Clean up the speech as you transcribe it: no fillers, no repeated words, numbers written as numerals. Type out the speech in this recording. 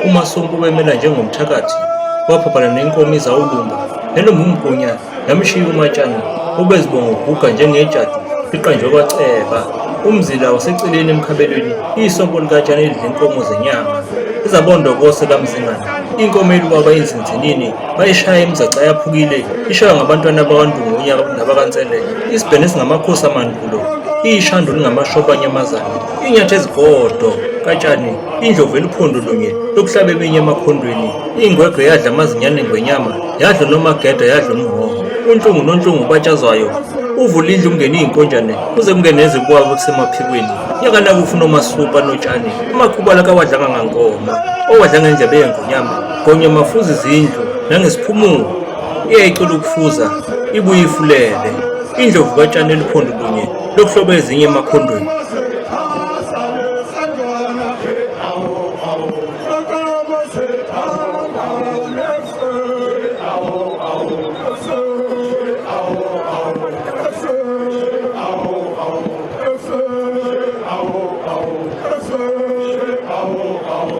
UMasompo ubemela njengomthakathi, waphaphana nenkomo izawulumba, nenoma umgunya yamshiya uMatshana ubezibonga uguga njengejadu liqanjwe kwaceba. Umzila waseceleni emkhabelweni, isompo likatshani elidla inkomo zenyama. Ezabondokose kaMzingana, inkomo elubaba inzinzinini, bayishaya imizaca yaphukile, ishaywa ngabantwana bakwaNdungunya nabakaNsele, isibhene esingamakhosi amandulo, ishandu lingamashoba anyamazane, inyathi ezigodo katshani, indlovu eluphondo lunye lokuhlaba eminye emakhondweni, ingwegwe yadla amazinyane engwenyama, yadla unomageda yadla umhoho, unhlungu nonhlungu ubatshazwayo, uvula indlu kungene iy'nkonjane kuze kungene nezikwabo kusemaphikweni, yakanaka ufuna omasupa notshani, amakhubala kawadlanga ngangoma, owadla ngendlebe yengonyama, ngonyama fuza izindlu nangesiphumulo, iyayicela ukufuza ibuye ifulele, indlovu katshani eluphondo lunye lokuhloba ezinye emakhondweni.